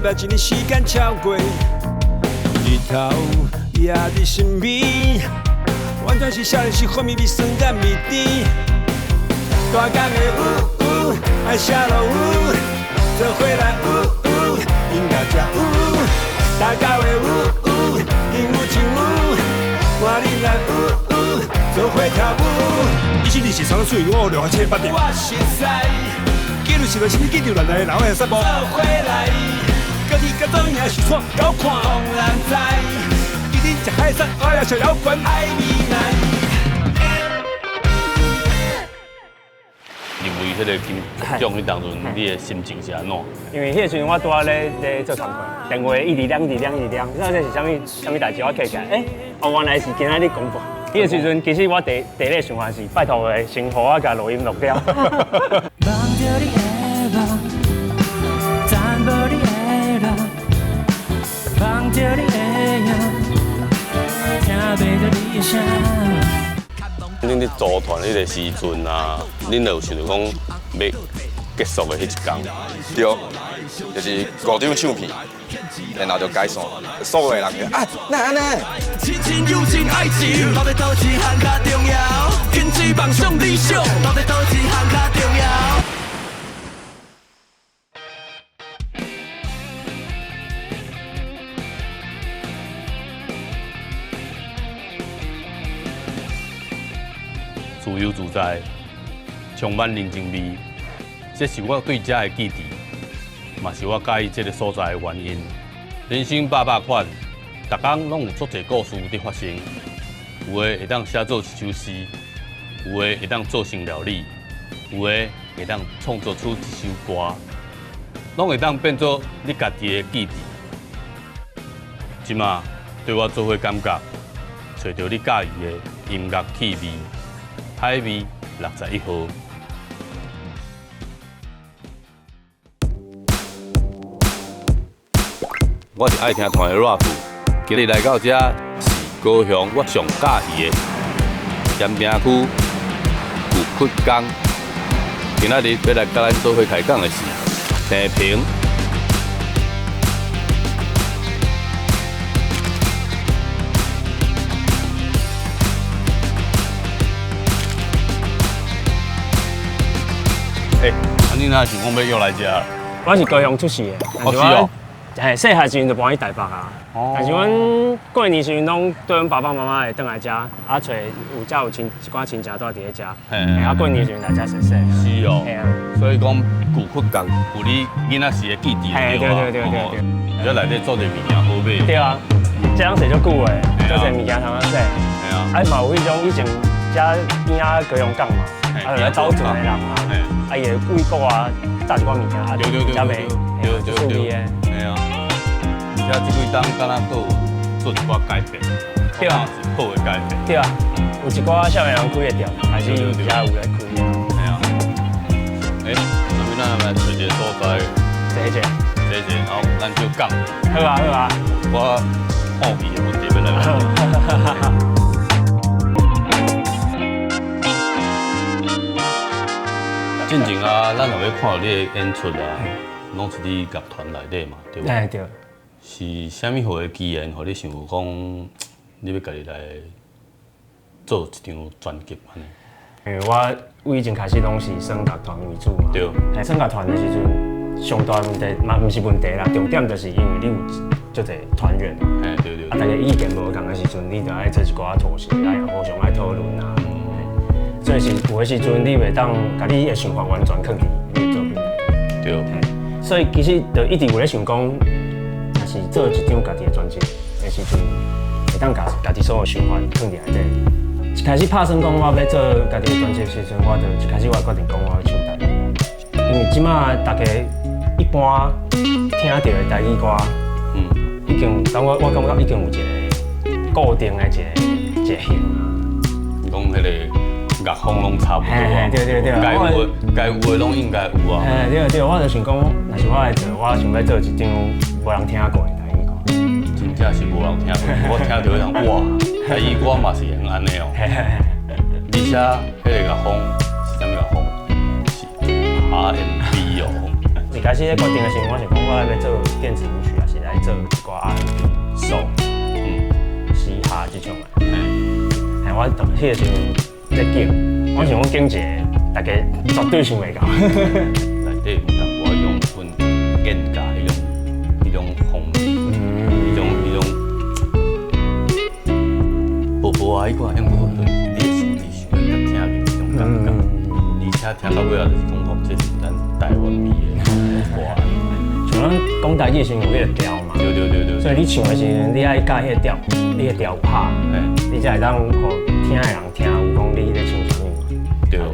擺一年時間超過，日頭也佇身邊，完全是少年時風味味酸佮味甜。大工的嗚嗚，愛寫落雨，做伙來嗚嗚，音樂才有。大家的嗚嗚，音有情有，換恁來嗚嗚，做伙跳舞。一七二四三水，我六七八點。我熟似，記錄是來，啥物記住來來，然後會使做伙來，家己甲做贏是煞夠看。當然知，今日食海產，我也食搖滾。愛未來。入圍彼個金獎彼當陣，你的心情是按怎？因為彼個時陣我拄仔咧做工課，電話一直響，一直響，一直響，那這是啥物啥物代誌？我起來，哦，原來是今仔日廣播。彼個時陣，其實我第一個想法是拜託的，先予我共錄音錄掉。望著你的夢，等無你的人，望著你的影，聽袂著你的聲。恁咧組團彼個時陣啊，恁就有想著講欲結束的彼一工？對，就是五張唱片，然後就解散，所有的人就啊，哪按呢？親情、友情、愛情，到底佗一項較重要？堅持夢想理想，到底佗一項較重要？自由自在，充滿人情味，這是我對這的記憶，嘛是我佮意這个所在的原因。人生百百款，逐工攏有足濟故事佇發生。有的會當寫做一首詩，有的會當做成料理，有的會當創作出一首歌，攏會當變做你家己的記憶。這馬對我做伙感覺，揣著你佮意的音樂氣味。海味61號。我是愛聽團的 rap，今日來到這是高雄我上佮意的鹽埕區舊窟港。今仔日欲來佮咱做伙開講的是鄭平。欸，啊你哪想講欲約來遮？我是高雄出世的，哦是哦，嘿，細漢時陣就搬去台北啊。但是阮過年時陣攏綴阮爸爸媽媽會轉來遮，啊，揣有遮有親一寡親戚住佇咧遮，啊，過年時陣來遮踅踅。是哦，嘿啊。所以講舊窟港有你囡仔時的記憶。嘿，對對對對對。這內底做的物件好買。對啊，這通踅足久的，足濟物件通通踅。嘿啊。啊嘛有彼種以前遮邊仔高雄港嘛，啊，有來走船的人啊。啊，伊會為國啊炸一寡物件，啊，才賣，對對對，嘿啊，而且這幾冬敢若閣有做一寡改變，對啊，是好的改變，對啊，有一寡少年人開的店，開始遮有咧開。嘿啊，欸，那邊咱來揣一个所在，坐一坐，坐一坐，然後咱就講。好啊好啊，我好奇的問題欲來問。進前啊，咱若欲看著你的演出啊，攏是佇樂團內底嘛，對無？欸對。是啥物號的機緣，予你想講，你欲家己來做一張專輯按呢？因為我以前開始攏是耍樂團為主嘛。對。欸，耍樂團的時陣，上大問題嘛毋是問題啦，重點就是因為你有足濟團員。欸對對。啊，大家意見無仝的時陣，你就愛做一寡妥協，愛互相愛討論啊。所以是有的時陣，你袂當共你的想法完全囥佇你的作品內底。對。所以其實就一直有咧想講，若是做一張家己的專輯的時陣，會當共家己所有想法囥佇內底。一開始拍算講我欲做家己的專輯的時陣，我就一開始我就決定講我欲唱台語，因為這馬大家一般聽著的台語歌，已經，當我感覺已經有一個固定的一個型啊。你講彼個樂風攏差不多啊，對對對，該有的該有的攏應該有啊。嘿，對對，我就想講，若是我來做，我想欲做一張無人聽過的台語歌。真正是無人聽過，我聽著彼種哇，台語歌嘛是會用按呢哦。而且彼个樂風是啥物樂風？是 R&B 哦。是開始咧決定的時陣，我想講我愛欲做電子舞曲，抑是愛做一寡 R&B、soul、嘻哈這種的。嘿，我彼个時陣咧揀，我想講揀一个大家絕對想袂到。內底有淡薄仔彼種阮演家彼種風味，彼種薄薄啊，彼款，因為你會心裡想會聽入彼種感覺，而且聽到尾仔就是講吼，這是咱台灣味的歌。像咱講台語的時陣有彼個調嘛，所以你唱的時陣，你愛佮彼個調，你的調有合，你才會當予聽的人聽有講你咧唱啥物嘛。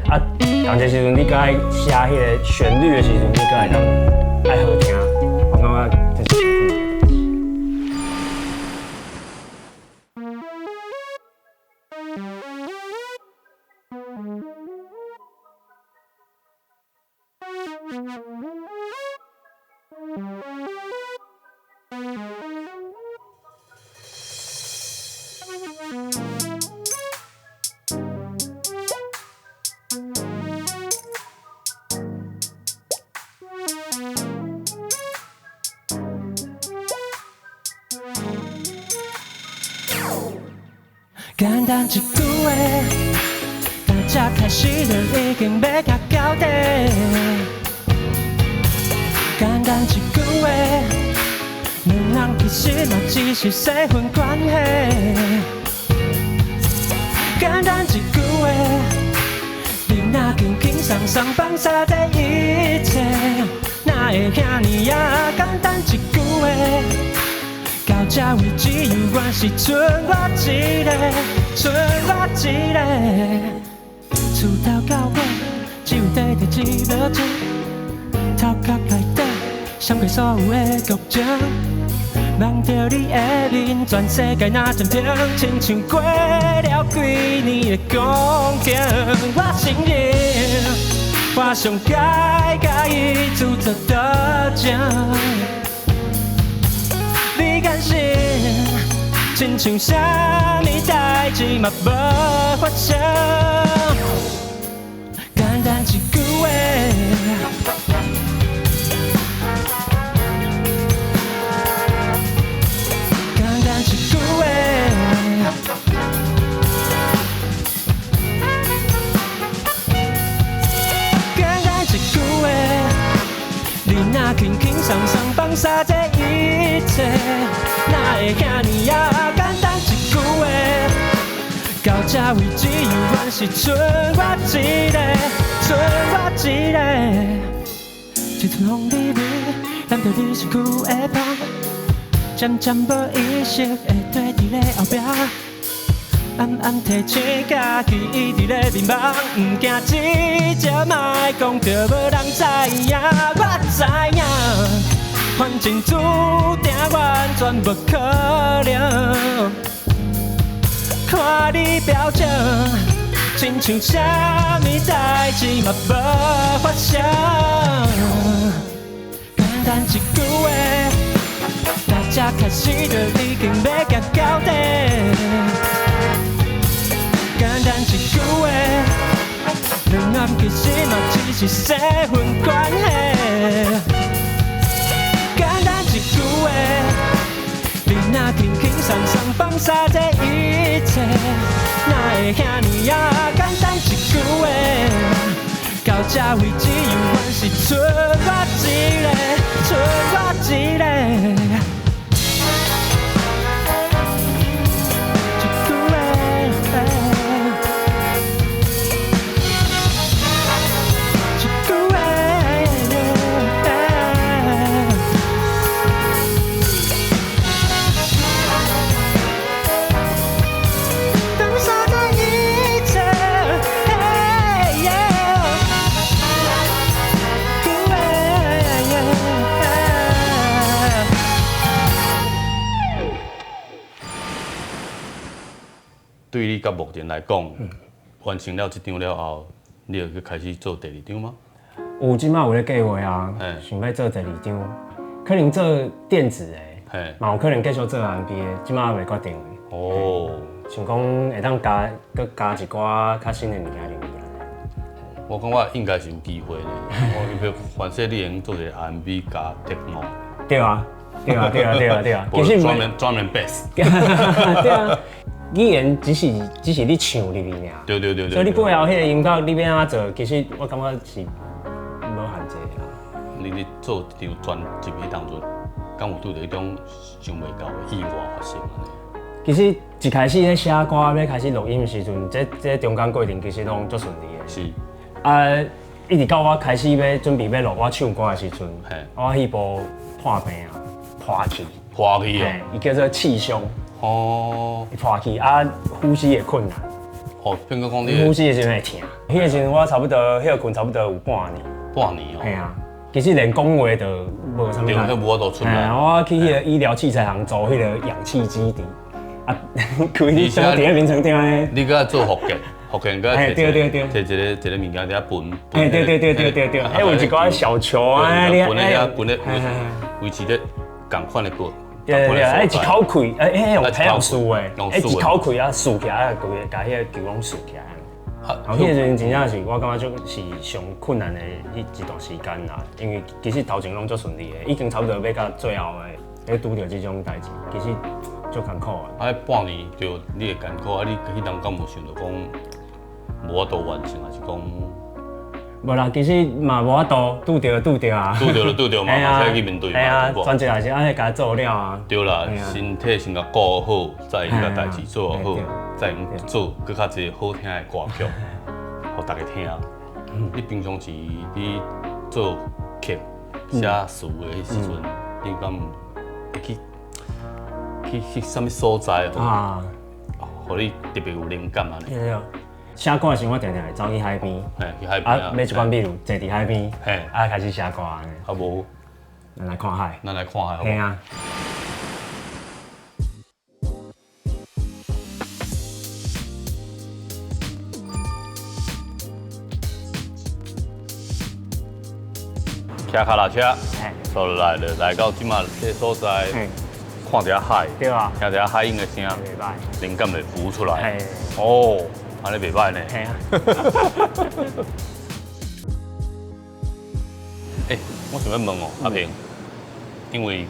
啊，仝一個時陣你閣愛寫彼個旋律的時陣，你閣會當愛好聽，我感覺這是真困難的代誌。簡單一句話，大家開始就已經欲行到底。簡單一句話，兩人其實嘛只是身份關係。簡單一句話，你若輕輕鬆鬆放下這一切，哪會遐爾仔簡單一句話？到這為止，猶原是賰我一个，賰我一个。厝頭到尾，只有短短一秒鐘，頭殼內底閃過所有的劇情，望著你的面，全世界若暫停，親像過了幾年的光景。我承認，我上該共伊自作多情。你眼神，親像啥物代誌嘛無發生。簡單一句話，簡單一句話，簡單一句話，你若輕輕鬆鬆放下這一切，哪會遐爾仔簡單一句話？到這為止，猶原是賰我一个，賰我一个。一陣風微微，攬著你身軀的香，漸漸無意識的綴佇咧後壁，暗暗提醒家己伊佇咧眠夢，毋驚這招莫講著無人知影，我知影。反正注定完全無可能。看你表情，親像啥物代誌嘛無發生。簡單一句話，大家開始就已經欲行到底。簡單一句話，兩人其實嘛只是身份關係。簡單一句話，你若輕輕鬆鬆放下這一切，哪會遐爾仔簡單一句話？到這為止，猶原是賰我一个，賰我一个。一句話。一句話。放下這一切，對你到目前來講，完成了這張了後，你就去開始做第二張嗎？有，這擺有咧計劃啊，想欲做第二張，可能做電子的，嘛有可能繼續做 R&B 的，這擺未決定。哦，想講會當加，閣加一寡較新的物件入去。我感覺應該是有機會的。我因為反正你會用做一個 R&B 加 techno。對啊，對啊，對啊，對啊，對啊。其實專門專門 bass。對啊，語言只是你唱入去爾。對對對對。所以你背後彼個音樂，你欲按怎做，其實我感覺是無限制啦。你咧做這張專輯彼當陣，敢有拄著彼種想袂到的意外發生按呢？其實一開始咧寫歌，欲開始錄音的時陣，這中間過程其實攏足順利的。是。啊，一直到我開始欲準備欲錄我唱歌的時陣，我彼部破病啊，破氣。破氣哦。伊叫做氣胸。哦。破氣啊，呼吸會困難。哦，變做講你呼吸的時陣會疼。彼個時陣我差不多歇睏差不多有半年。半年哦。嘿啊，其實連講話都無啥物。對，彼無法度出來。我去彼個醫療器材行租彼個氧氣機佇。啊，開你坐佇咧眠床頂咧。你閣做復健，復健閣摕對對對，摕一個一個物件佇遐噴。嘿，對對對對對對，彼有一寡小球啊，你噴咧遐，噴咧維持咧仝款的過。對對對，彼一口氣，彼用彼用吸的，彼一口氣啊吸起來，規个共彼个球攏吸起來。啊，彼個時陣真正是我感覺足是上困難的彼一段時間啦，因為其實頭前攏足順利的，已經差不多欲到最後的，咧拄著這種代誌，其實。足艱苦啊！啊，半年著你會艱苦啊！你彼當敢有想著講無法度完成，還是講？無啦，其實嘛無法度，拄著就拄著啊！拄著就拄著嘛，嘛使去面對嘛。嘿啊，專輯也是按呢共做了啊。對啦，身體先共顧好，才會共代誌做好，才會做閣較濟好聽的歌曲，予大家聽。你平常時你做曲寫詞的彼時陣，你敢會去？去啥物所在啊？予你特別有靈感按呢？對對，寫歌的時陣，我定定會走去海邊，去海邊啊，買一罐米露，坐佇海邊，啊，開始寫歌按呢。啊無，咱來看海。咱來看海。嘿啊。騎跤踏車，坐落來就來到這馬這個所在。看著海，對啊，聽著海音的聲，袂䆀，靈感就浮出來。哦，按呢袂䆀呢。嘿啊。欸，我想欲問哦，阿平，因為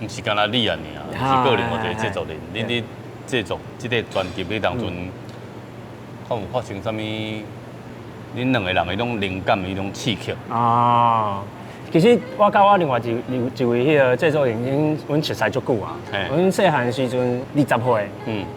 毋是干焦你爾，是閣另外一個製作人。你佇製作這個專輯的當陣，敢有發生啥物？恁兩個人的彼種靈感的彼種刺激？哦。其實我佮我另外一一位彼個製作人，阮熟似足久啊。阮細漢時陣20歲，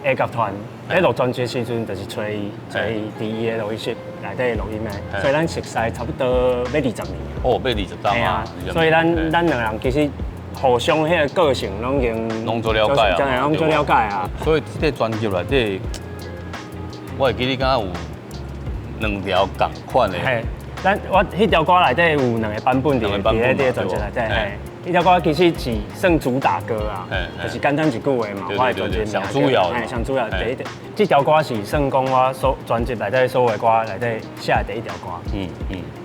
下甲團咧錄專輯時陣，就是揣伊，揣伊佇伊的錄音室內底錄音的，所以咱熟似差不多欲20年。哦，欲20年啊！所以咱兩個人其實互相彼個個性攏已經攏足了解啊，真的攏足了解啊。所以這個專輯內底，我會記你敢若有兩條仝款的。咱我彼條歌內底有兩個版本佇佇咧專輯內底，嘿，彼條歌其實是算主打歌啊，就是簡單一句話嘛，我的專輯名上主要，嘿，上主要第一條，這條歌是算講我所專輯內底所有歌內底寫的第一條歌，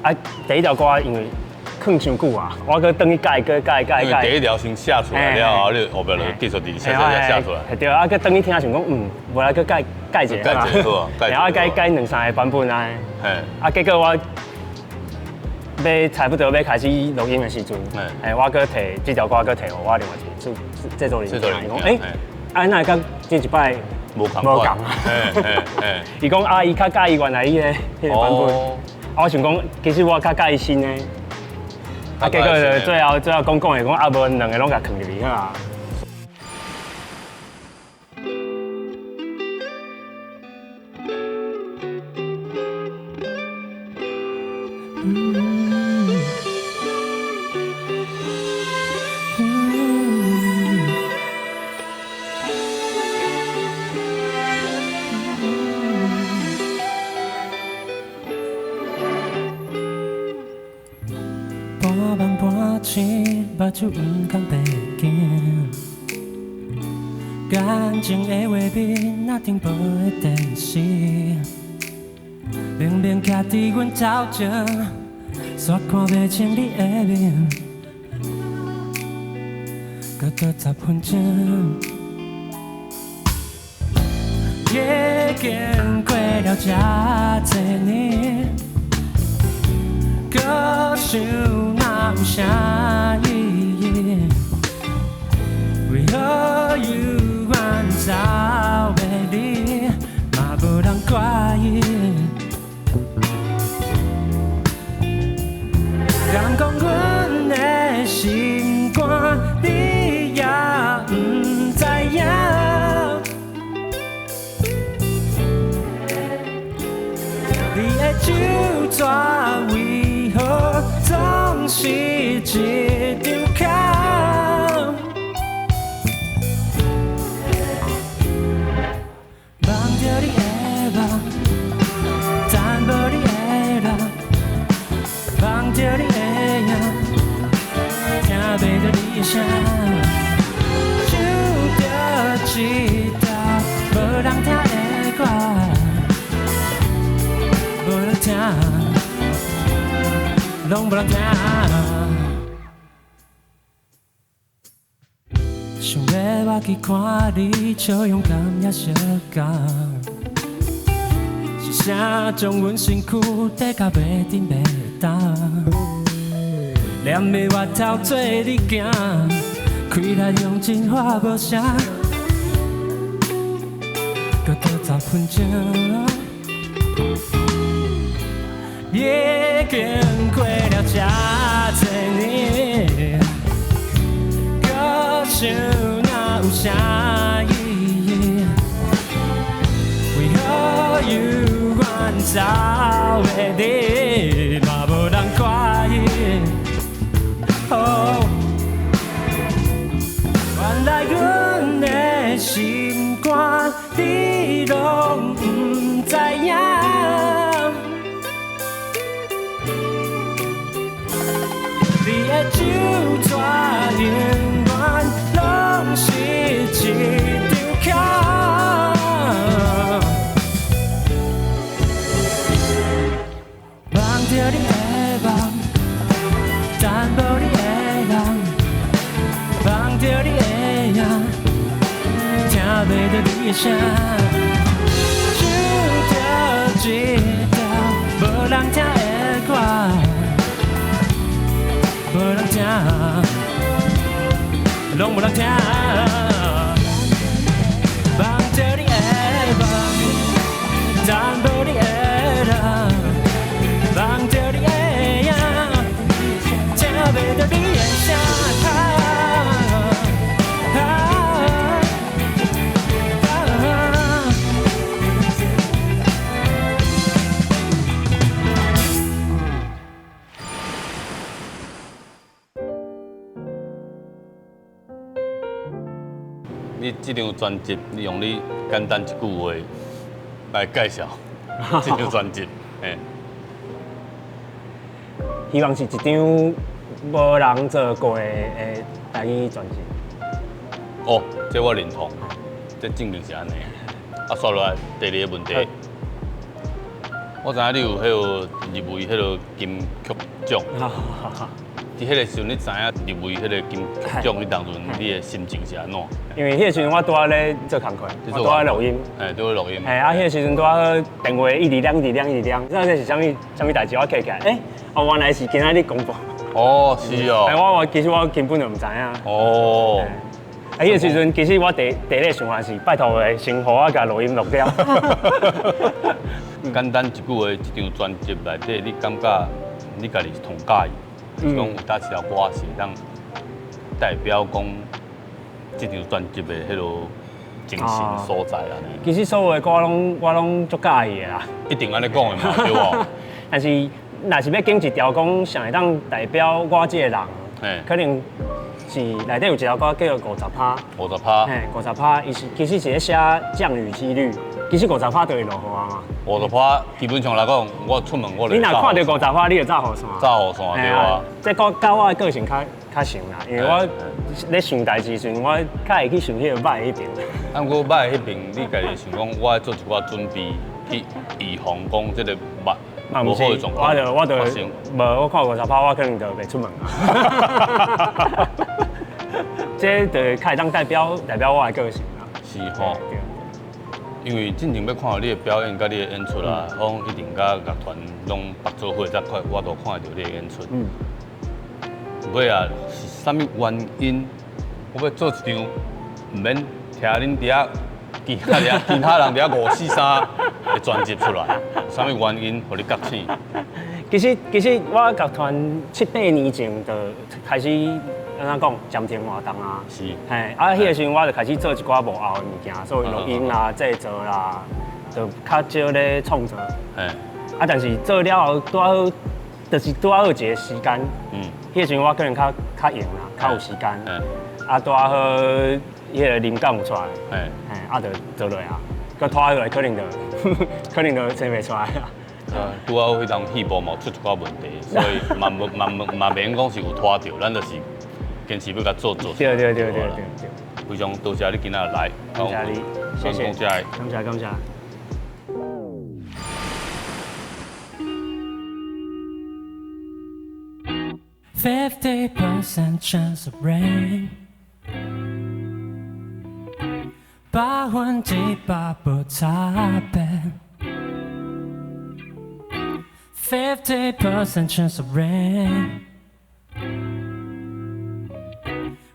啊，第一條歌因為囥傷久啊，我閣轉去改，閣改改改。第一條先寫出來了後，你後壁就繼續佇寫寫寫出來。對啊，閣轉去聽想講，無來閣改改一下，改一下好啊，然後改改兩三個版本啊，啊，結果我。欲差不多欲開始錄音的時陣，欸，我閣提這條歌，閣提予我另外一個製作人聽，伊講，欸，啊，哪會佮這一擺無仝啊？伊講啊，伊較佮意原來彼個版本。啊，我想講，其實我較佮意新的。啊，結果就最後講講的講，啊，無兩個攏共囥入去啊。半夢半醒，目睭毋甘闭紧。感情的畫面，若停播的電視，明明徛佇阮頭前，煞看袂清你的面。閣倒10分鐘，已經過了這濟年。閣想哪有啥意义？为何犹原走袂离，嘛无人怪伊。敢讲阮的心肝，你也毋知影。你的手纸为何总是一张空？望著你的梦，等无你的人，望著你的影，听袂著你的声，唱著一首无人听的歌，无人听，拢无人听。想欲我去看你，笑容敢也相仝？是啥将阮身躯缀甲袂振袂动？连暝越头做你行，气力用尽喊无声，阁多10分钟。已经过了这济年，阁想哪有啥意义？为何犹原走袂离，嘛无人怪伊。哦，原来阮的心肝，你拢毋知影。你的手纸永远拢是一张空。望著你的梦，等无你的人，望著你的影，听袂著你的声，唱著一首无人听的歌，无人听，拢无人听。望著你的梦，等无你的人，望著你的影，听袂著你的声。啊啊啊。你这张专辑，你用你简单一句话来介绍这张专辑，嘿。希望是一张无人做过的台语专辑。哦，这我认同，这证明是按呢。啊，煞落来第二个问题，我知影你有彼个入围彼个金曲奖。伫彼个时阵，你知影入围彼个金曲奖，你当阵你的心情是按怎？因为彼个时阵我拄仔咧做工课，我拄仔录音。嘿，拄仔录音。嘿，啊，彼个时阵拄仔好电话一直亮，一直亮，一直亮。那这是啥物啥物代志？我起起来，欸，哦，原来是今仔日公布。哦，是哦。欸，我其实我根本就毋知影。哦。啊，彼个时阵其实我第一个想法是拜托的，先予我共录音录掉。简单一句话，这张专辑内底，你感觉你家己是上佮意？是讲有佗一条歌是当代表讲这张专辑的彼个精神所在按呢。其实所有的歌拢我拢足佮意的啦。一定按呢讲的嘛，对无？但是若是欲拣一条讲啥会当代表我这个人，可能是内底有一条歌叫做50%。 50%。嘿，50%，伊是其实是咧写降雨几率。其实50%就会落雨啊嘛。 50%基本上来讲，我出门我就你若看著50%，你就罩雨伞。罩雨伞对啊。这个佮我的个性较像啦，因为我咧想代志时阵，我较会去想彼个歹彼边。啊，毋过歹彼边，你家己想讲，我爱做一寡准备去预防讲这个无好的状况发生。无，我看50%，我可能就袂出门啊。这就较会当代表我的个性啦。是吼。因因為進前欲看著你的表演佮你的演出啊，講一定佮樂團攏縛做伙才看，我都看著你的演出。尾啊，是啥物原因？我欲做一場，毋免聽恁佇遐其他人其他人佇遐五四三的專輯出來，有啥物原因予你覺醒？其實我樂團七八年前就開始按怎講暫停活動啊。嘿，啊，彼個時陣我就開始做一寡幕後的物件，所以錄音啦、製作啦，就較少咧創作。啊，但是做了後，拄好就是拄好有一個時間。彼個時陣我可能較閒啦，較有時間。啊，拄好彼個靈感有出來。嘿，啊，就做落啊，閣拖落來可能就生袂出來啊。拄好彼當戲部嘛出一寡問題，所以嘛無嘛嘛袂用講是有拖著，咱就是堅持欲共做做。對對對對對對。非常多謝你今仔日來，感謝你，謝謝，感謝感謝。 50% chance of rain，100%無差別。50% chance of rain，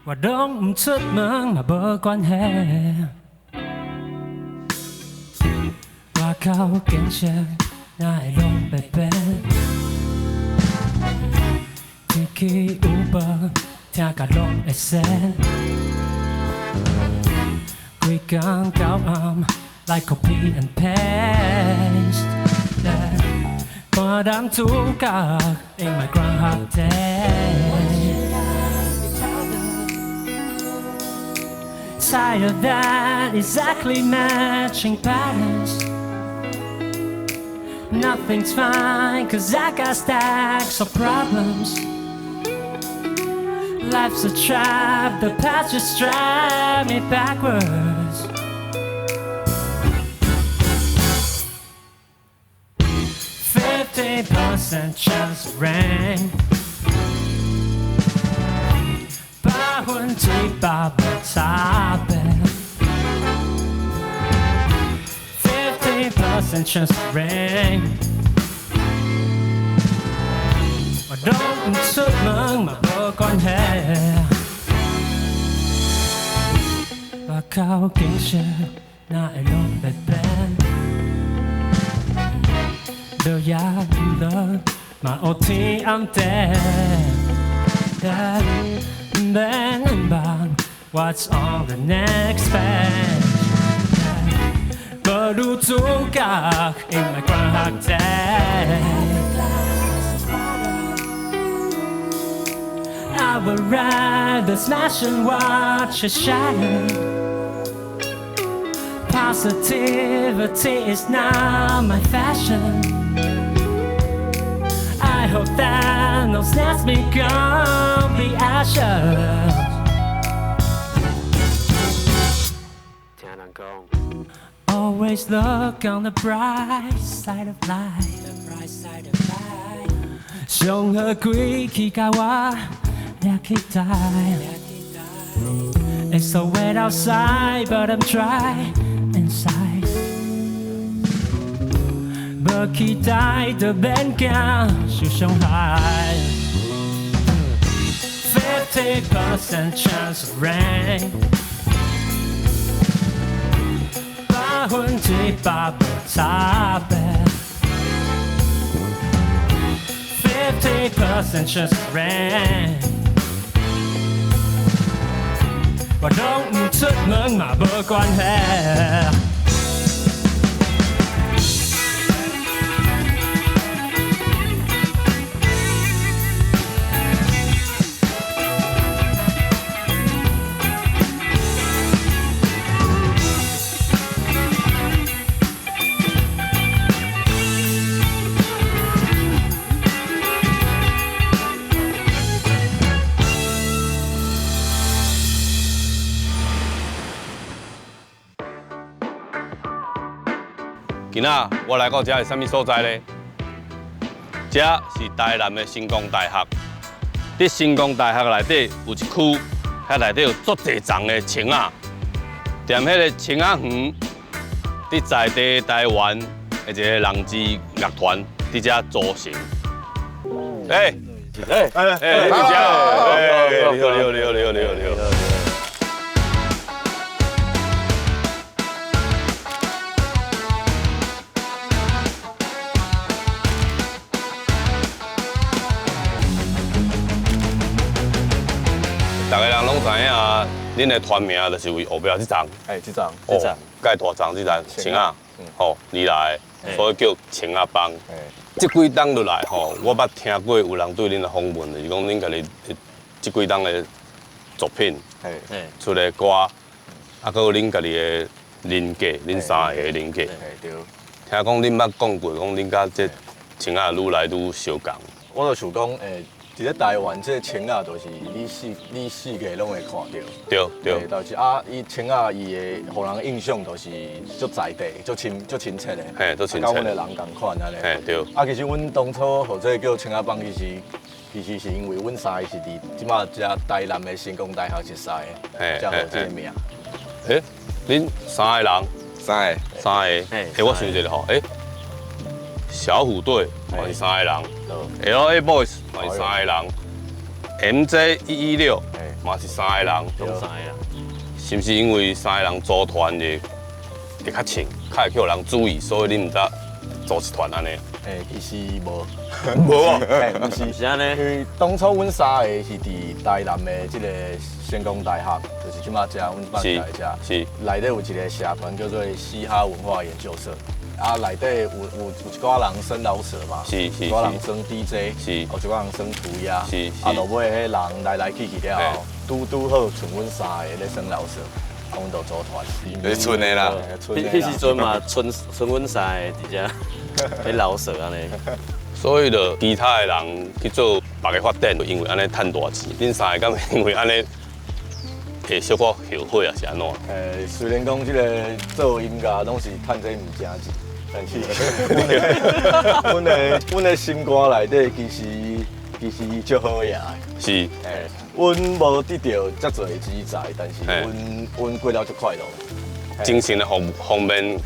我攏毋出門嘛無關係。外口景色哪會攏白變？天氣預報聽甲攏會仙。規工到暗來 copy and paste。半男主角 in my Groundhog Day。Tired of that exactly matching patterns. Nothing's fine, 'cause I got stacks of problems. Life's a trap, the past just drive me backwards. 50% chance of rain，100%無差別。50% chance of rain，我攏毋出門嘛無關係。外口景色哪會攏白變？落也毋落，嘛烏天暗地。毋免望 What's on the next page？無女主角 in my Groundhog Day。I would rather smash and watch it shatter. Positivity is not my fashion. I hope that no snaps me gon' be ashes. 聽人講。 Always look on the bright side of life. The bright side of life. 上好規氣共我掠起來。It's so wet outside, but I'm dry inside. 無期待就免驚受傷害。50% chance of rain，100%無差別。50% chance of rain，我攏毋出門嘛無關係。今仔我來到這是啥物所在呢？這是台南的成功大學。佇成功大學內底有一區，遐內底有足濟叢的松仔。踮彼個松仔園，佇在地台灣的一個人字樂團佇遮組成。欸欸欸！你佇遮？欸，你好，你好，你好，你好，你好，你好。逐个人攏知影，恁的團名就是為後壁這層。欸，這層，這層，蓋大層這層青仔，吼，而來的，所以叫青仔幫。這幾冬落來吼，我捌聽過有人對恁的訪問，就是講恁家己這幾冬的作品，出的歌，啊，閣有恁家己的人格，恁三個的人格。對。聽講恁捌講過，講恁佮這青仔愈來愈相仝。我就想講，佇咧台灣，這個青仔就是你四界攏會看著。對對。就是啊，伊青仔伊的予人印象就是足在地、足親、足親切的。嘿，足親切。佮阮的人仝款按呢。嘿，對。啊，其實阮當初予這個叫青仔幫，其實是因為阮三個是佇這馬遮台南的成功大學熟識的，才予這個名。欸，恁三個人？三個。三個。欸，我想一下吼，欸。小虎隊嘛是三個人，LA Boys 嘛是三個人，MJ 116嘛是三個人，攏三個人。是毋是因為三個人組團會較親，較會去予人注意，所以恁毋才組一團按呢？欸，其實無，無啊，毋是，是按呢。因為當初阮三個是佇台南的這個成功大學，就是這馬遮，阮這馬在遮，是內底有一個社團叫做嘻哈文化研究社。啊，內底有一寡人耍饒舌嘛，是是，一寡人耍 DJ，是，有一寡人耍塗鴉，是啊，落尾彼人來來去去了後，拄拄好剩阮三個咧耍饒舌，啊，阮就組團。就是賰的啦，彼時陣嘛，賰賰阮三個佇遮咧饒舌按呢。所以就其他的人去做別个發展，因為按呢趁大錢，恁三個敢會因為按呢會小可後悔啊？是按怎？雖然講這個做音樂攏是趁這毋正錢。但是，阮的心肝內底其實足好額的。是。欸，阮無得著遮濟錢財，但是阮過了足快樂。精神的方面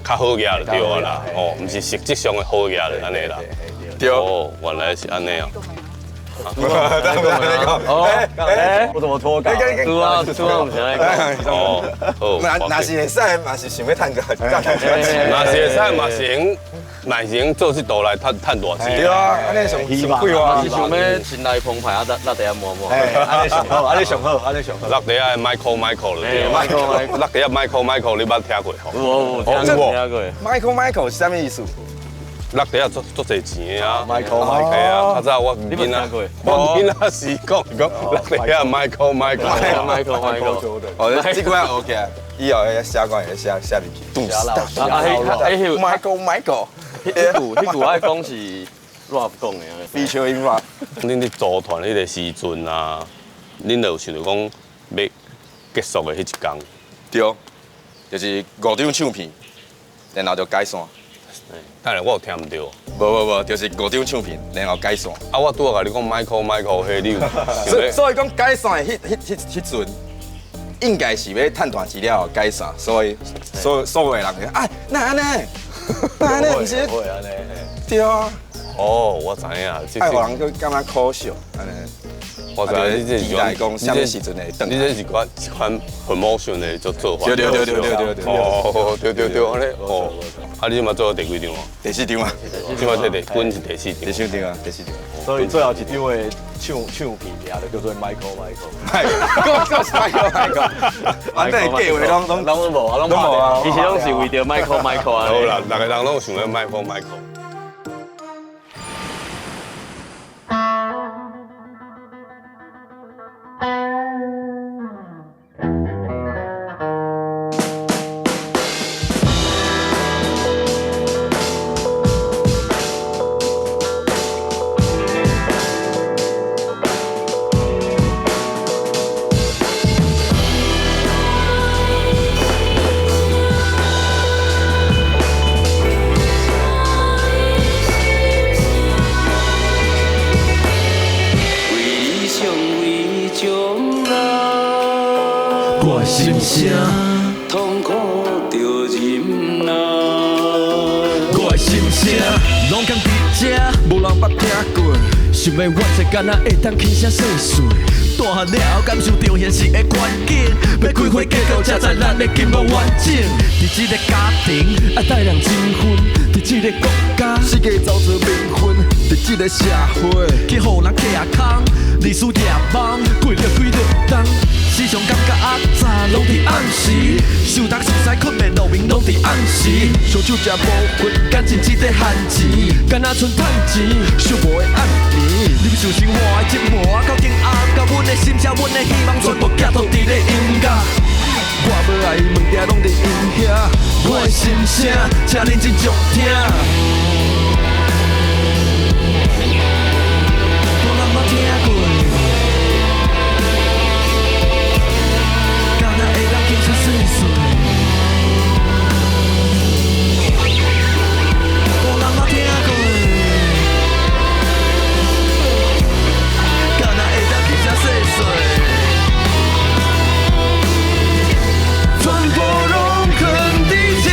較好額就對啊啦，哦，毋是實質上的好額就按呢啦。對。哦，原來是按呢啊。哦，我怎麼脫稿？拄啊，拄啊，毋是按呢講。哦，好。若是會使，嘛是想欲趁個，若是會使，嘛是用，嘛是用做這道來趁大錢。對啊，按呢上上快活。是想欲心內澎湃啊，落地仔摸摸。按呢上好，按呢上好，按呢上好。落地仔 Michael Michael 了。 Michael Michael。落地仔 Michael Michael，你捌聽過吼？有有聽過。 Michael Michael 是啥物意思？落地仔足足濟錢的啊，Michael Michael 啊，較早我囡仔，我囡仔時講講落地仔 Michael Michael Michael Michael，哦，這句仔學起來，以後寫歌會寫寫入去。啊，Michael Michael，彼句愛講是 rap 講的，featuring rap。恁佇組團彼個時陣啊，恁就有想著講欲結束的彼一工？對，就是5張唱片，然後就解散。等下我有聽毋著。無無無，就是5張唱片，然後解散。啊，我拄仔共你講 Michael Michael，彼你有。所以講解散的彼陣，應該是欲趁大錢了後解散，所以所有的人就啊，哪按呢？哪按呢？毋是？會按呢？對啊。哦，我知影。愛予人閣感覺可惜，按呢。我知影你這是期待講啥物時陣會轉。你這是款一款 promotion 的做做法。對對對對對對。哦，對對對，按呢哦。啊，你這馬做到第幾張啊？第四張啊。這馬這第，阮是第四張。第四張啊，第四張。所以最後一張的唱片名就叫做 Michael Michael。 Michael Michael。反正計劃攏攏無啊，攏無啊。其實攏是為著 Michael Michael 啊。好啦，逐个人攏有想欲 Michael Michael。我心声痛苦著忍耐，想欲完成，敢若會當輕聲細碎。大漢了後感受著現實的環境，欲開花結果才知咱的金無完整。佇這个家庭愛待人情分，佇這个國家世界走出貧困，佇這个社會去予人客空，歷史夜夢過了幾落冬，時常感覺壓榨攏佇暗時，受當受使睏袂落眠攏佇暗時，雙手食無份，感情只得限錢，敢若賰趁錢，寂寞的暗暝，忍受生活的折磨，到今暗，到阮的心聲，阮的希望，全部寄託佇咧音樂。我無愛物件攏佇𪜶遐，我的心聲，請認真聆聽。無人捌聽過，敢若會當輕聲細碎。無人捌聽過，敢若會當輕聲細碎。傳播融合的家，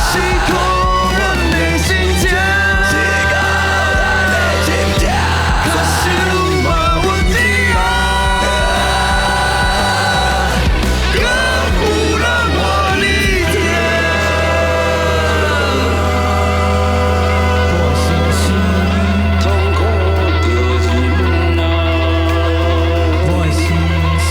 是靠咱的心聲，可惜嘛阮的愛，敢有人願意聽？我心聲，痛苦著忍耐。我的心聲。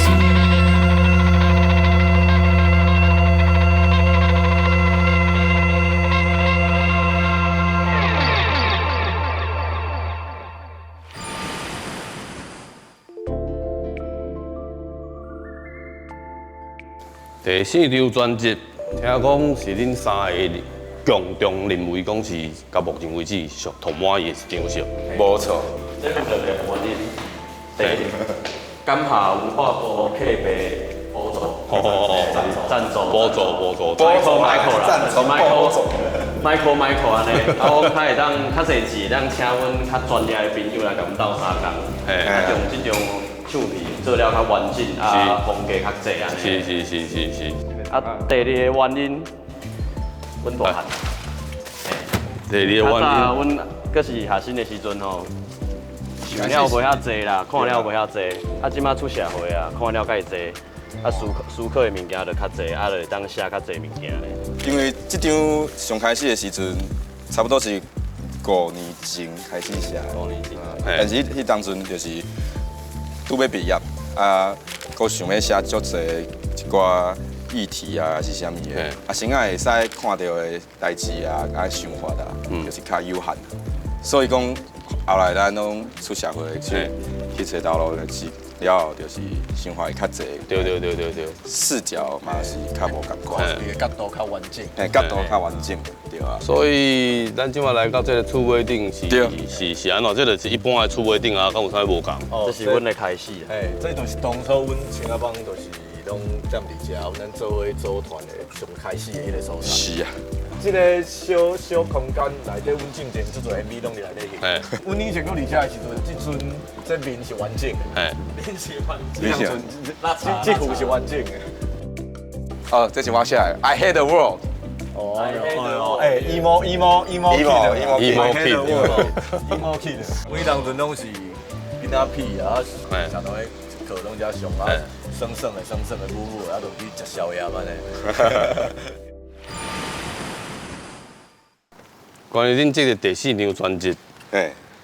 第四張專輯，聽講是恁三个共同認為講是到目前為止上頭滿意的一張是？無錯。這個特別原因，第一，感謝文化部特別補助，贊助，補助補助， Michael Michael 啦，贊助 Michael Michael Michael 按呢，啊，阮較會當較濟錢，會當請阮較專業的朋友來共阮鬥相共，啊，將這張唱片做了較完整，啊，風格較濟按呢。是是是是是。啊，第二個原因，阮大漢。第二個原因，較早阮閣是學生的時陣吼，想了無遐濟啦，看了無遐濟，啊，這馬出社會啊，看了較會濟，啊，思考的物件就較濟，啊，就會當寫較濟物件咧。因為這張上開始的時陣，差不多是5年前開始寫。5年前。但是彼當陣就是拄欲畢業，啊，閣想欲寫足濟一寡議題啊，是啥物的，啊，先仔會使看著的代誌啊，啊想法啊，就是較有限。所以講，後來咱攏出社會去去揣道路是了後，就是想法會較濟。對對對對對。視角嘛是較無仝款。伊的角度較完整。嘿，角度較完整，對啊。所以咱這馬來到這个厝尾頂是是是按怎？這个是一般的厝尾頂啊，敢有啥無仝？這是阮的開始。嘿，這就是當初阮青仔幫就是攏踮佇遮，阮做伙組團的上開始的彼个所在。是啊。這个小小空間內底，阮進前做做 MV 攏佇內底翕。阮以前閣佇遮的時陣，這陣這面是完整的。面是完整。這這幅是完整的。哦，這是我寫的，I hate the world。哦，哎，emo emo emo emo emo kid emo kid。阮當陣攏是囡仔痞啊，常常咧課攏遮上啊，耍耍的耍耍的，舞舞的，啊，就去食宵夜按呢。關於恁這个第四張專輯，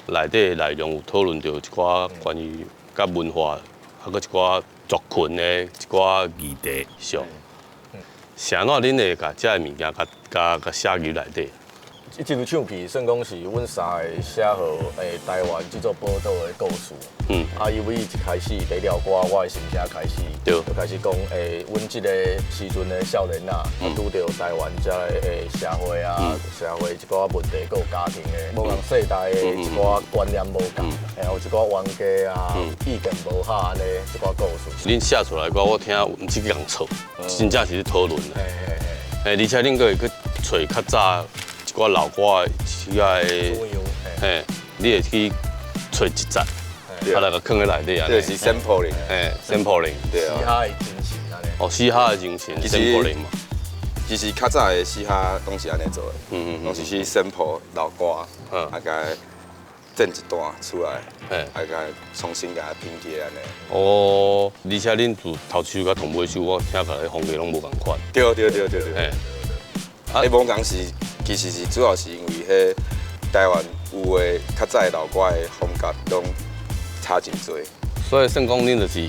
內底內容有討論著一寡關於佮文化，啊，閣一寡族群的一寡議題上。是按怎恁會共這个物件共寫入內底？這張唱片算講是阮三个寫予台灣這座寶島的故事。啊，因為一開始第一條歌，我的心聲開始，就開始講阮這個時陣的少年仔，拄著台灣這个社會啊，社會一寡問題，閣有家庭的，無仝世代的一寡觀念無仝，有一寡冤家啊，意見無合按呢一寡故事。恁寫出來歌，我聽毋是去共吵，真正是咧討論。而且恁閣會去揣較早一寡老歌的遐个，嘿，你會去揣一節，啊來共囥佇內底按呢。這是 sampling，嘿，sampling，對啊。嘻哈的精神按呢。哦，嘻哈的精神，sampling 嘛。其实较早的嘻哈拢是按呢做的，拢是去 sample 老歌，啊，共剪一段出来，啊，共重新共拼起来按呢。哦，而且恁自头一首到头尾首，我听起来风格拢无仝款。对对对对对。啊，无仝是其实是主要是因为彼台湾有的较早的老歌的风格拢差真济。所以算讲恁就是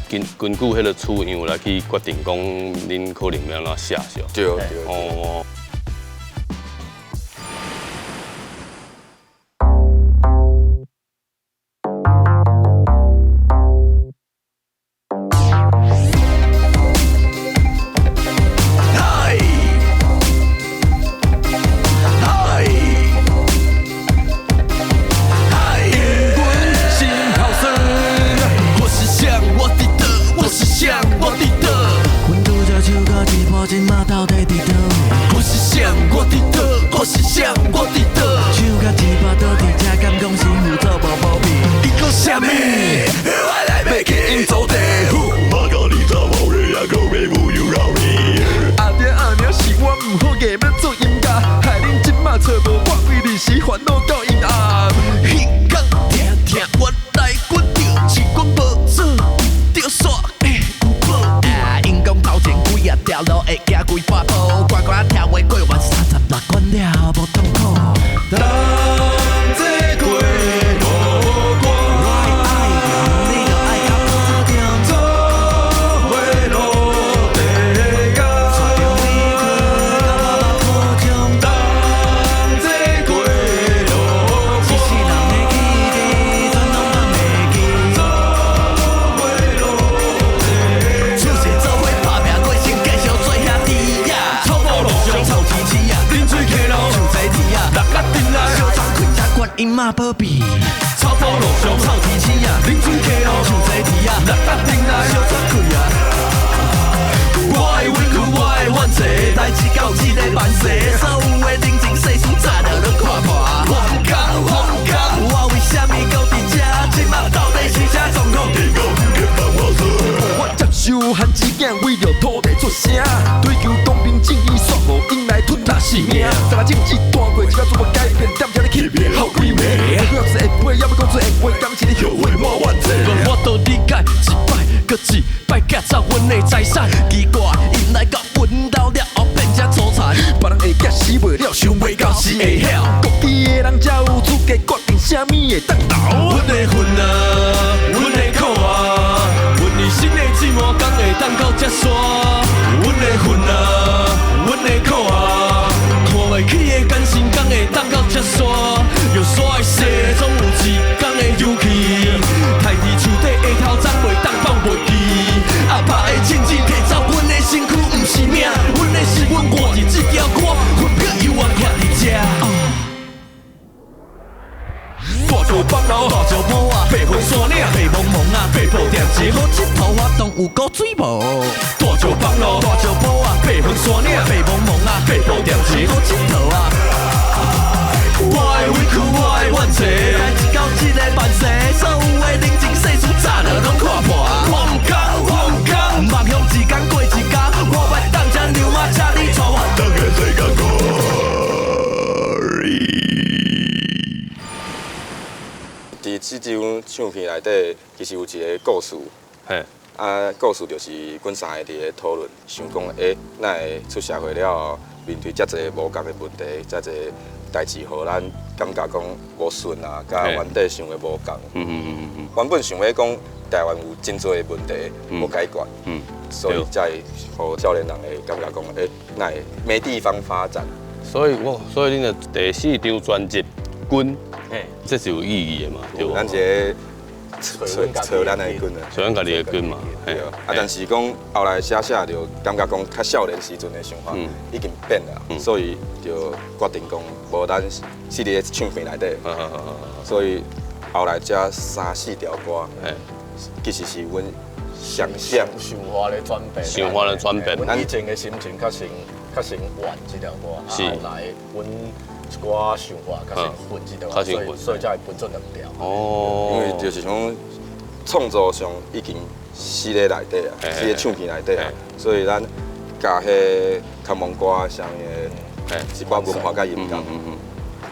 根据彼个取样来去决定讲恁可能欲按怎写是？对对。哦。这张唱片内底其实有一个故事，啊，故事就是阮三个伫咧讨论，想讲，哪会出社会了后，面对遮济无仝的问题，遮济代志，予咱感觉讲无顺啊，佮原底想的无仝。原本想欲讲台湾有真济的问题无解决，所以才会予少年人会感觉讲，哪会没地方发展。所以恁的第四张专辑《根》。这是有意义的嘛？对无？咱一个揣咱的根啊，揣咱家己的根嘛。对啊，但是讲后来写写就感觉讲较少年时阵的想法已经变了，所以就决定讲无咱是伫咧唱片内底。所以后来这三四条歌，其实是阮想象想法的转变，想法的转变。阮以前的心情较先怨这条歌，后来阮。一寡想法较先混这条，所以才会分做两条。哦，因为就是讲创作上已经死咧内底啊，死咧唱片内底啊，所以咱佮彼较蒙歌啥物的，一寡文化佮音乐，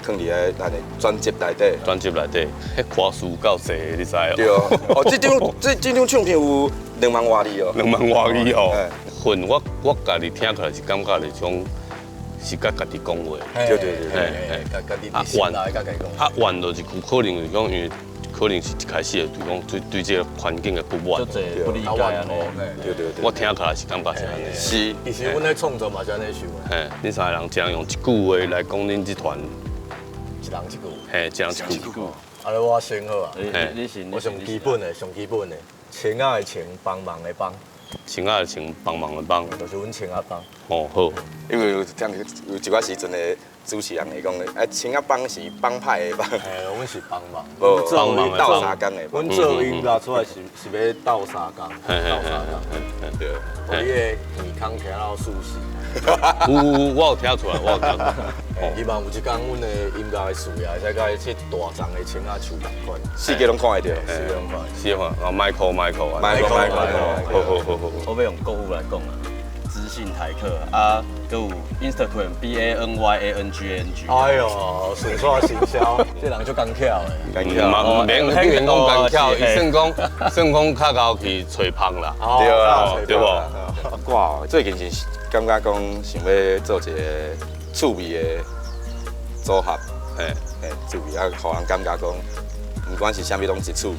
囥伫咧咱的专辑内底。专辑内底，彼歌词够济，你知哦？对哦，这张唱片有2万外字哦。2万外字哦。混我家己听起来是感觉是种是佮家己讲话。对对对对。家己伫心内佮家己讲。啊，怨就是有可能是讲，因为可能是一开始就讲对这个环境的不满，不理解按呢。对对对。我听起来是感觉是按呢。是。其实阮咧创作嘛是按呢想的。嘿，恁三个人一人用一句话来讲恁这团。一人一句。嘿，一人一句。啊，我先好啊。你先。我上基本的，上基本的，情仔的情，帮忙的帮。情仔的情，帮忙的帮。就是阮情仔帮。哦，好。因为有听有一寡时阵的主持人会讲，哎，情仔帮是帮派的帮。嘿，阮是帮忙。帮忙斗相共的。阮做音乐出来是欲斗相共，斗相共。对。予你的耳孔听到舒适。有，我有听出来，我有听出来。希望有一天，阮的音乐的事业会使佮这大丛的青仔树仝款，四界拢看会著，四界拢看。四界看，啊，Michael，Michael， Michael，Michael，好好好好。我欲用国语来讲啊，知性台客啊，阁有 Instagram B A N Y A N G A N G。哎呦，顺煞行销，这人足工巧的。工巧。嘛，免免讲工巧，伊算讲较𠢕去揣芳啦。对啊，对无？我最近是感觉讲想欲做一个趣味的组合，嘿，嘿，趣味啊，予人感觉讲，毋管是啥物拢是趣味，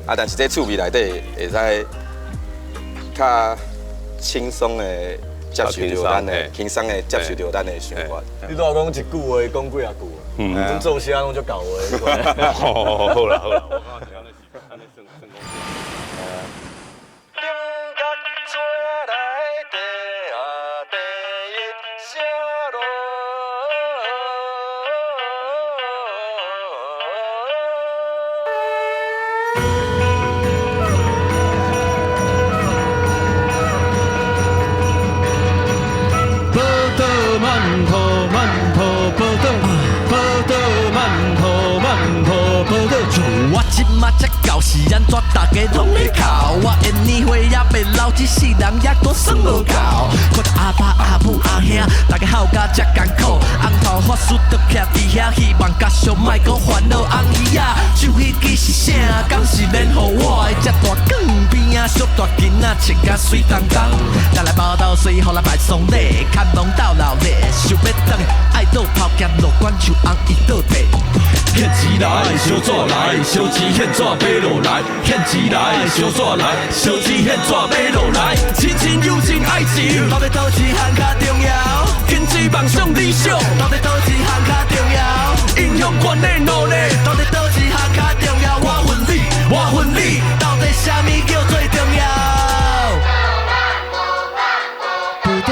啊，但是这趣味内底会使较轻松的接受著咱的，轻松的接受著咱的想法。你拄仔讲一句话，讲几啊句，阮做啥拢足𠢕话。好啦好啦，我感觉是按呢是按呢算算讲。我这马才到是按怎大家拢咧哭？我烟年岁也袂老，这世人犹阁算无够。看著阿爸阿母阿兄，大家孝甲遮艰苦，红头发丝都徛伫遐，希望家属莫阁烦恼。红姨仔，手彼支是啥？敢是免予我的这大卷边仔小大囡仔穿甲媠当当。咱来报道水，予咱摆丧礼，牵忙斗闹热，想欲转，爱倒抛剑落管树红伊倒退。献钱来，烧纸来，烧钱献纸买落来，献钱来，烧纸来，烧钱献纸买落来，亲情友情爱情，到底佗一项较重要？坚持梦想理想，到底佗一项较重要？英雄款的努力，到底佗一项较重要？我恨你，我恨你，到底啥物叫最重要？报道，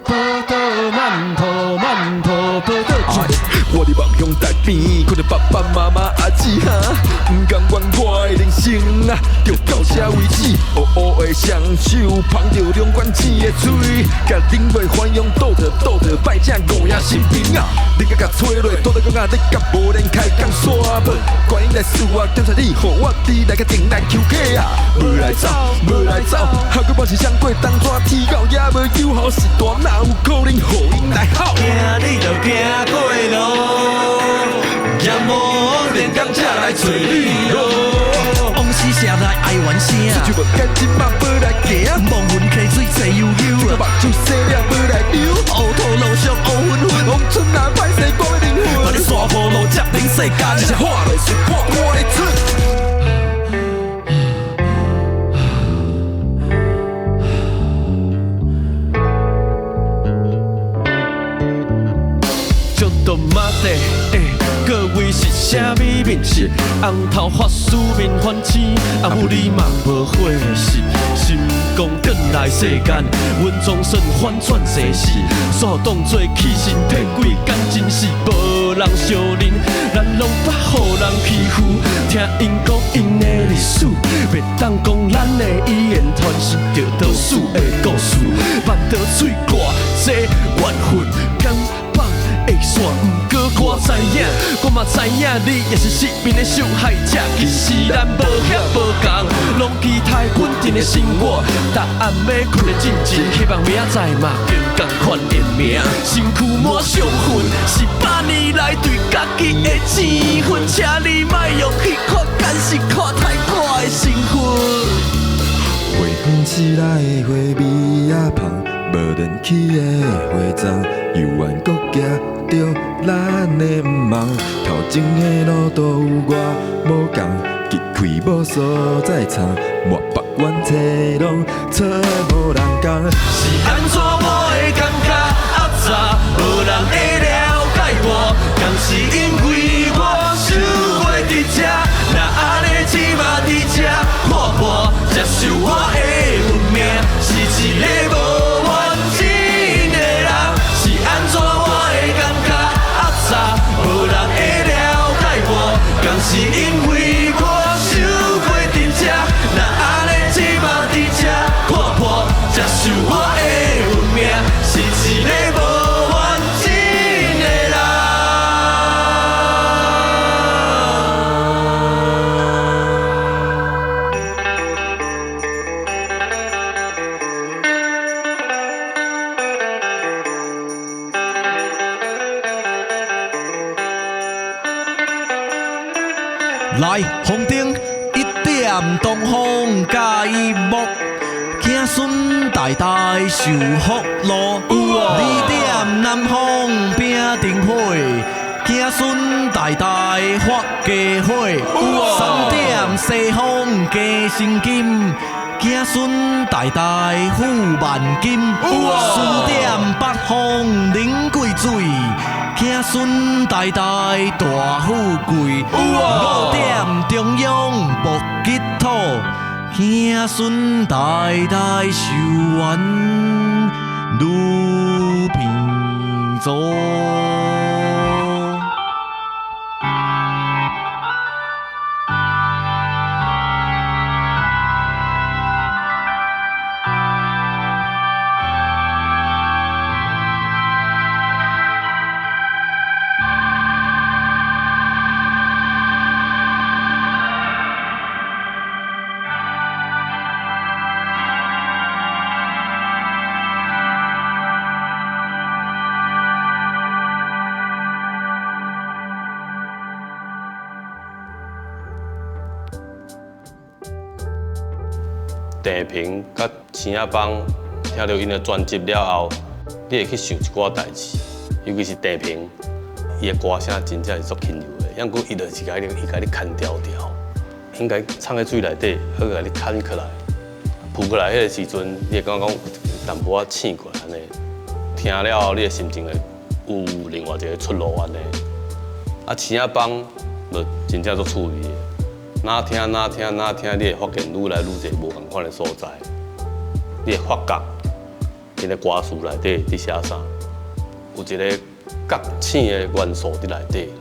报道，馒头，馒头，报道。我伫梦乡台边，看著爸爸妈妈阿姊哈，毋甘愿我的人生啊，就到这为止。乌乌的双手捧著两管钱的喙，共顶尾翻用倒著倒著，拜正五爷神明啊！你甲共吹落，倒底讲啊，你甲无练开讲煞无？观音来赐我，感谢你，予我伫来个顶来求客啊！无来走，无来走，还阁无是上过当怎天狗也无友好，是大哪有可能予𪜶来吼？惊你就惊过路。也无连工才来揣你咯。往事写来哀怨声，出手无干这马无来行，亡魂溪水济悠悠，这个目睭洗了无来流，乌土路上乌昏昏，农村啊歹势我欲灵魂，把你山坡路接顶世间，这是喊落是破我的嘴。各位是啥物面色？红头发丝面番青，阿母你嘛无火势，心讲转来世间，阮总算反转世事，煞当作起身骗鬼，敢真是无人相认，咱拢捌予人欺负，听𪜶讲𪜶的历史，袂当讲咱的语言传承著多数的故事，腹肚喙偌济怨恨，敢放会散，毋过我知影，我嘛知影你也是失眠的受害者。其实咱无遐无仝，拢期待稳定的生活。逐暗欲睏的进前，希望明仔载嘛更仝款的命。身躯满伤痕，是百年来对家己的情分，请你莫用彼款眼神看待我的身份。花园市内花味仔芳，无电器的花丛，犹原阁行著咱的毋梦。头前的路途有偌无仝，击开无所在藏，满腹怨气拢找无人共。是按怎我会感觉压榨，无人会了解我，敢是因为我想过伫这，若按呢这马伫这看破，接受我的运命，是一个无完整的人。是按怎我会感觉压榨，无人会了解我，敢是因为我想过伫这，若按呢这马伫这看破，接受我的运命，是一个无完整的人。来，红灯一点东风甲伊木，子孙代代受福禄。二点南风饼灯火，子孙代代发家伙。三点西风加薪金，子孙代代富万金。四点北风冷桂水，子孙代代大富贵。五点中央木吉土，子孙代代寿元愈平足。郑平佮青仔帮听著𪜶的专辑了后，你会去想一寡代志，尤其是郑平，伊的歌声真正是足轻柔的，抑阁伊就是共你，伊共你牵条条，应该藏喺水内底，好共你牵起来，浮过来彼个时阵，你会感觉讲有淡薄仔醒过来按呢。听了后，你的心情会有另外一个出路按呢。啊，青仔帮就真正足趣味的。哪听哪听哪听，你会发现愈来愈济无仝款的所在，你会发觉，𪜶的歌词内底伫写啥，有一个觉醒的元素伫内底。